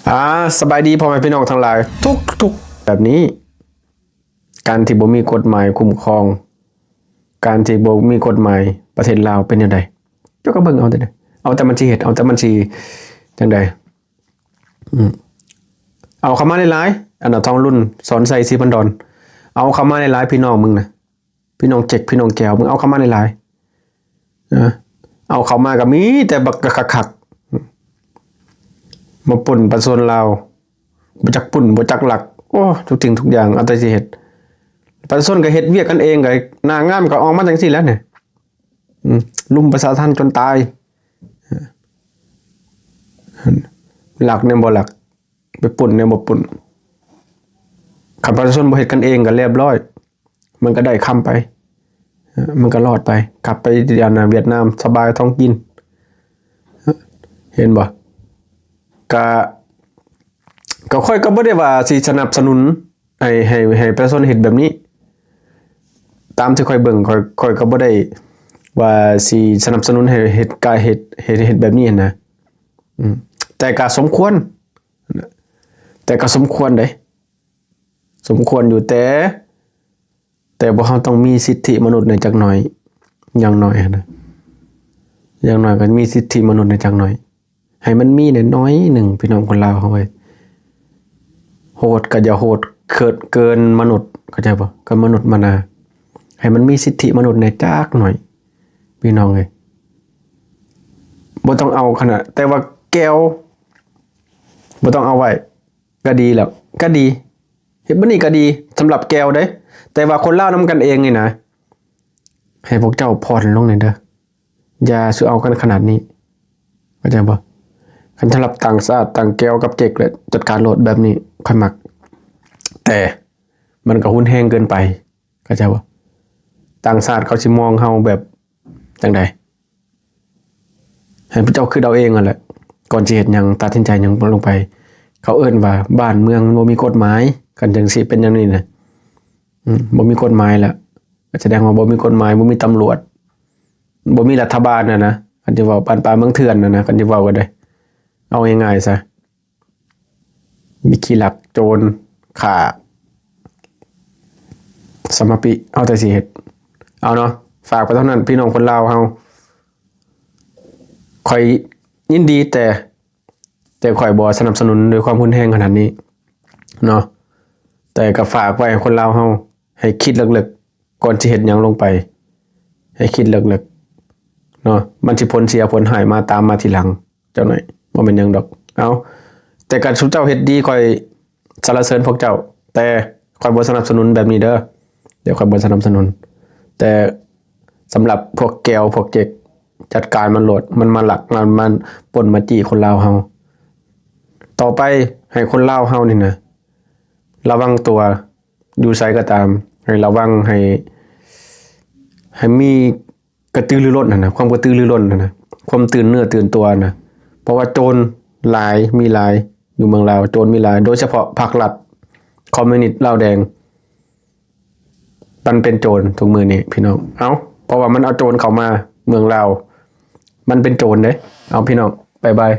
ອາ ສະບາຍດີພໍ່ແມ່ພີ່ນ້ອງທັງຫຼາຍທຸກໆ ແບບນີ້ ການທີ່ບໍ່ມີກົດໝາຍຄຸ້ມຄອງ ການທີ່ບໍ່ມີກົດໝາຍ ປະເທດລາວເປັນແນວໃດ? ເຈົ້າກໍເບິ່ງເອົາແຕ່ ເອົາແຕ່ມັນຊິເຮັດ ເອົາແຕ່ມັນຊິຈັ່ງໃດ? ອືມ ເອົາເຂົ້າມາຫຼາຍໆ ອັນນ່າ ທອງລຸນ ສອນໄຊ ສີພັນດອນ ເອົາເຂົ້າມາຫຼາຍໆ ພີ່ນ້ອງມຶງນະ ພີ່ນ້ອງເຈັກ ພີ່ນ້ອງແກວ ມຶງເອົາເຂົ້າມາຫຼາຍໆ ເອີ ເອົາເຂົ້າມາກໍມີແຕ່ບັກກະຄັກໆ ມາປຸ້ນປະຊາຊົນລາວ ບໍ່ຈັກປຸ້ນ ບໍ່ຈັກລັກ ໂອ້ ທຸກສິ່ງທຸກຢ່າງ ເອົາແຕ່ຊິເຮັດ ປະຊາຊົນກໍເຮັດວຽກກັນເອງ ກໍໜ້າງາມກໍອອກມາຈັ່ງຊີ້ແຫຼະນີ້ ອືມ ລຸມປະຊາທັນຈົນຕາຍ ລັກແນວບໍ່ລັກ ໄປປຸ້ນແນວບໍ່ປຸ້ນ ຄັນປະຊາຊົນບໍ່ເຮັດກັນເອງກໍລຽບຮ້ອຍ ມັນກໍໄດ້ຄຳໄປ ມັນກໍລອດໄປ ກັບໄປອັນນ່າຫວຽດນາມ ສະບາຍທ້ອງກິນ ເຫັນບໍ່? ກະ ກໍຂ້ອຍກໍບໍ່ໄດ້ວ່າຊິສະໜັບສະໜູນໃຫ້ ໃຫ້ ໃຫ້ປະຊາຊົນເຮັດແບບນີ້ ຕາມທີ່ຂ້ອຍເບິ່ງ ຂ້ອຍ ຂ້ອຍກໍບໍ່ໄດ້ວ່າຊິສະໜັບສະໜູນໃຫ້ເຮັດການ ເຮັດ ເຮັດ ເຮັດແບບນີ້ຫັ້ນນະ ອືມ ແຕ່ກໍສົມຄວນ ແຕ່ກໍສົມຄວນເດ້ ສົມຄວນຢູ່ ແຕ່ ແຕ່ພວກເຮົາຕ້ອງມີສິດທິມະນຸດໃນຈັກໜ້ອຍ ຢ່າງໜ້ອຍຫັ້ນນະ ຢ່າງໜ້ອຍກໍມີສິດທິມະນຸດໃນຈັກໜ້ອຍ ໃຫ້ມັນມີແດ່ໜ້ອຍໜຶ່ງ ພີ່ນ້ອງຄົນລາວເຮົາເອີຍ ໂຫດກໍຢ່າໂຫດເກີນ ເກີນມະນຸດ ເຂົ້າໃຈບໍ່? ກັບມະນຸດມະນາ ໃຫ້ມັນມີສິດທິມະນຸດແດ່ຈັກໜ້ອຍ ພີ່ນ້ອງເອີຍ ບໍ່ຕ້ອງເອົາຂະໜາດ ແຕ່ວ່າແກ້ວ ບໍ່ຕ້ອງເອົາໄວ້ ກໍດີແລ້ວ ກໍດີ ເຮັດແບບນີ້ກໍດີ ສຳລັບແກ້ວເດ້ ແຕ່ວ່າຄົນລາວນຳກັນເອງນີ້ນະ ໃຫ້ພວກເຈົ້າຜ່ອນລົງແດ່ເດີ ຢ່າສູ່ເອົາກັນຂະໜາດນີ້ ເຂົ້າໃຈບໍ່? ຄັນສຳລັບຕ່າງຊາດ ຕ່າງແກ້ວກັບເຈັກ ແລະ ຈັດການໂລດ ແບບນີ້ຂ້ອຍມັກ ແຕ່ມັນກໍຮຸນແຮງເກີນໄປ ເຂົ້າໃຈບໍ່? ຕ່າງຊາດເຂົາຊິມອງເຮົາແບບຈັ່ງໃດ? ໃຫ້ພວກເຈົ້າຄິດເອົາເອງຫັ້ນແຫຼະ ກ່ອນຊິເຮັດຫຍັງ ຕັດສິນໃຈຫຍັງລົງໄປ ເຂົາເອີ້ນວ່າບ້ານເມືອງມັນບໍ່ມີກົດໝາຍ ຄັນຈັ່ງຊິເປັນຢ່າງນີ້ນະ ອືມ ບໍ່ມີກົດໝາຍແລ້ວ ກໍສະແດງວ່າບໍ່ມີກົດໝາຍ ບໍ່ມີຕຳຫຼວດ ບໍ່ມີລັດຖະບານຫັ້ນນະ ຄັນຊິເວົ້າບ້ານປ່າເມືອງເຖື່ອນຫັ້ນນະ ຄັນຊິເວົ້າກັນເດ້ ເອົາງ່າຍໆຊະ ມີຂີ້ລັກ ໂຈນ ຂ້າ ສະມາປິ ເອົາແຕ່ຊິເຮັດ ເອົາເນາະ ຝາກໄປເທົ່ານັ້ນ ພີ່ນ້ອງຄົນລາວເຮົາ ຂ້ອຍຍິນດີ ແຕ່ ແຕ່ຂ້ອຍບໍ່ສະໜັບສະໜູນດ້ວຍຄວາມຮຸນແຮງຂະໜາດນີ້ເນາະ ແຕ່ກໍຝາກໄວ້ໃຫ້ຄົນລາວເຮົາ ໃຫ້ຄິດເລິກໆ ກ່ອນຊິເຮັດຫຍັງລົງໄປ ໃຫ້ຄິດເລິກໆ ເນາະ ມັນຊິຜົນເສຍຜົນຮ້າຍມາຕາມມາທີຫຼັງຈັກໜ້ອຍ ບໍ່ແມ່ນຫຍັງດອກ ເອົາ ແຕ່ການຊຸມເຈົ້າເຮັດດີ ຂ້ອຍ ສັນລະເສີນພວກເຈົ້າ ແຕ່ຂ້ອຍບໍ່ສະໜັບສະໜູນແບບນີ້ເດີ ແຕ່ຂ້ອຍບໍ່ສະໜັບສະໜູນ ແຕ່ສຳລັບພວກແກ້ວ ພວກເຈັກ ຈັດການມັນໂລດ ມັນມາລັກ ມັນ ມັນປຸ້ນມາຈີ້ຄົນລາວເຮົາ ຕໍ່ໄປໃຫ້ຄົນລາວເຮົານີ້ນະ ລະວັງຕົວ ຢູ່ໃສກໍຕາມ ໃຫ້ລະວັງ ໃຫ້ ໃຫ້ມີ ກະຕືລືລົ້ນຫັ້ນນະ ຄວາມກະຕືລືລົ້ນຫັ້ນນະ ຄວາມຕື່ນເນື້ອຕື່ນຕົວນະ ເພາະວ່າໂຈນຫຼາຍ ມີຫຼາຍຢູ່ເມືອງລາວ ໂຈນມີຫຼາຍ ໂດຍສະເພາະພັກລັດຄອມມູນິດລາວແດງ ມັນເປັນໂຈນທຸກມື້ນີ້ພີ່ນ້ອງ ເອົ້າ ເພາະວ່າມັນເອົາໂຈນເຂົ້າມາເມືອງລາວ ມັນເປັນໂຈນເດ້ ເອົາ ພີ່ນ້ອງ ບາຍບາຍ.